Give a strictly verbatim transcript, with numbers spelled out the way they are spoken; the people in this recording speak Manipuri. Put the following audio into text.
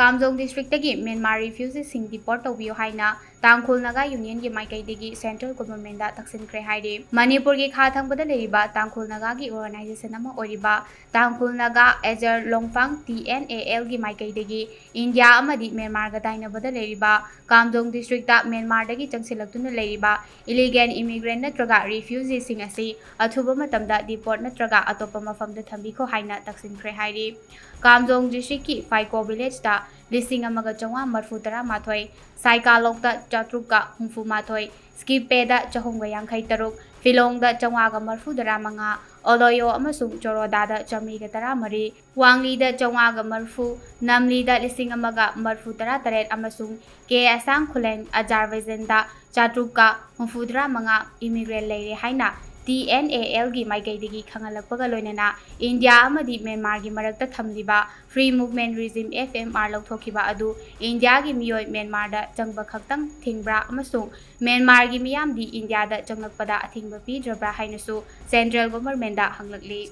ꯀꯥꯝꯖꯣꯡ ꯗꯤꯁꯇ꯭ꯔꯤꯛꯇꯒꯤ ꯃ꯭ꯌꯥꯟꯃꯥꯔ ꯔꯤꯐ꯭ꯌꯨꯖꯤꯁꯤꯡ ꯗꯤꯄꯣꯔꯠ ꯇꯧꯕꯤꯌꯨ ꯍꯥꯏꯅ ꯇꯥꯡꯈꯨꯜ ꯅꯥꯒꯥ ꯌꯨꯅꯤꯌꯟꯒꯤ ꯃꯥꯏꯀꯩꯗꯒꯤ ꯁꯦꯟꯇ꯭ꯔꯦꯜ ꯒꯣꯚꯔꯟꯃꯦꯟꯗ ꯇꯛꯁꯤꯟꯈ꯭ꯔꯦ ꯍꯥꯏꯔꯤ꯫ ꯃꯅꯤꯄꯨꯔꯒꯤ ꯈꯥ ꯊꯪꯕꯗ ꯂꯩꯔꯤꯕ ꯇꯥꯡꯈꯨꯜ ꯅꯥꯒꯥꯒꯤ ꯑꯣꯔꯒꯅꯥꯏꯖꯦꯁꯟ ꯑꯃ ꯑꯣꯏꯔꯤꯕ ꯇꯥꯡꯈꯨꯜ ꯅꯥꯒꯥ ꯑꯦꯖꯔ ꯂꯣꯡꯐꯥꯡ, ꯇꯤ ꯑꯦꯟ ꯑꯦ ꯑꯦꯜꯒꯤ ꯃꯥꯏꯀꯩꯗꯒꯤ ꯏꯟꯗꯤꯌꯥ ꯑꯃꯗꯤ ꯃ꯭ꯌꯥꯟꯃꯥꯔꯒ ꯇꯥꯏꯅꯕꯗ ꯂꯩꯔꯤꯕ ꯀꯥꯝꯖꯣꯡ ꯗꯤꯁꯇ꯭ꯔꯤꯛꯇ ꯃ꯭ꯌꯥꯟꯃꯥꯔꯗꯒꯤ ꯆꯪꯁꯤꯜꯂꯛꯇꯨꯅ ꯂꯩꯔꯤꯕ ꯏꯂꯤꯒꯦꯜ ꯏꯃꯤꯒ꯭ꯔꯦꯟ ꯅꯠꯇ꯭ꯔꯒ ꯔꯤꯐ꯭ꯌꯨꯖꯤꯁꯤꯡ ꯑꯁꯤ ꯑꯊꯨꯕ ꯃꯇꯝꯗ ꯗꯤꯄꯣꯔꯠ ꯅꯠꯇ꯭ꯔꯒ ꯑꯇꯣꯞꯄ ꯃꯐꯝꯗ ꯊꯝꯕꯤꯈꯣ ꯍꯥꯏꯅ ꯇꯛꯁꯤꯟꯈ꯭ꯔꯦ ꯍꯥꯏꯔꯤ꯫ ꯀꯥꯝꯖꯣꯡ ꯗꯤꯁꯇ꯭ꯔꯤꯛꯀꯤ ꯐꯥꯏꯀꯣ ꯚꯤꯂꯦꯖꯇ ꯂꯤꯁꯤꯡ ꯑꯃꯒ ꯆꯥꯝꯃꯉꯥ ꯃꯔꯤꯐꯨ ꯇꯔꯥ ꯃꯥꯊꯣꯏ, ꯁꯥꯏꯀꯥꯂꯣꯛꯇ ꯆꯥꯇ꯭ꯔꯨꯛꯀ ꯍꯨꯝꯐꯨ ꯃꯥꯊꯣꯏ, ꯁ꯭ꯀꯤꯞꯄꯦꯗ ꯆꯍꯨꯝꯒ ꯌꯥꯡꯈꯩ ꯇꯔꯨꯛ, ꯐꯤꯂꯣꯡꯗ ꯆꯥꯝꯃꯉꯥꯒ ꯃꯔꯤꯐꯨ ꯇꯔꯥ ꯃꯉꯥ, ꯑꯣꯂꯣꯌꯣ ꯑꯃꯁꯨꯡ ꯆꯣꯔꯣꯗꯥꯗ ꯆꯥꯃꯔꯤꯒ ꯇꯔꯥ ꯃꯔꯤ, ꯋꯥꯡꯂꯤꯗ ꯆꯥꯝꯃꯉꯥꯒ ꯃꯔꯤꯐꯨ, ꯅꯝꯂꯤꯗ ꯂꯤꯁꯤꯡ ꯑꯃꯒ ꯃꯔꯤꯐꯨ ꯇꯔꯥ ꯇꯔꯦꯠ ꯑꯃꯁꯨꯡ ꯀꯦ ꯑꯁꯥꯡ ꯈꯨꯂꯦꯟ ꯑꯖꯥꯔꯕꯩꯖꯟꯗ ꯆꯥꯇ꯭ꯔꯨꯛꯀ ꯍꯨꯝꯐꯨ ꯇꯔꯥ ꯃꯉꯥ ꯏꯃꯤꯒ꯭ꯔꯦꯟ ꯂꯩꯔꯦ ꯍꯥꯏꯅ ꯇꯤ ꯑꯦꯟ ꯑꯦ ꯑꯦꯜꯒꯤ ꯃꯥꯏꯀꯩꯗꯒꯤ ꯈꯪꯍꯜꯂꯛꯄꯒ ꯂꯣꯏꯅꯅ ꯏꯟꯗꯤꯌꯥ ꯑꯃꯗꯤ ꯃ꯭ꯌꯥꯟꯃꯥꯔꯒꯤ ꯃꯔꯛꯇ ꯊꯝꯂꯤꯕ free movement regime, F M R, ꯂꯧꯊꯣꯛꯈꯤꯕ ꯑꯗꯨ ꯏꯟꯗꯤꯌꯥꯒꯤ ꯃꯤꯑꯣꯏ ꯃ꯭ꯌꯥꯟꯃꯥꯔꯗ ꯆꯪꯕ ꯈꯛꯇꯪ ꯊꯤꯡꯕ꯭ꯔꯥ ꯑꯃꯁꯨꯡ ꯃ꯭ꯌꯥꯟꯃꯥꯔꯒꯤ ꯃꯤꯌꯥꯝꯗꯤ ꯏꯟꯗꯤꯌꯥꯗ ꯆꯪꯂꯛꯄꯗ ꯑꯊꯤꯡꯕ ꯄꯤꯗ꯭ꯔꯕ꯭ꯔꯥ ꯍꯥꯏꯅꯁꯨ ꯁꯦꯟꯇ꯭ꯔꯦꯜ ꯒꯣꯚꯔꯟꯃꯦꯟꯗ ꯍꯪꯂꯛꯂꯤ꯫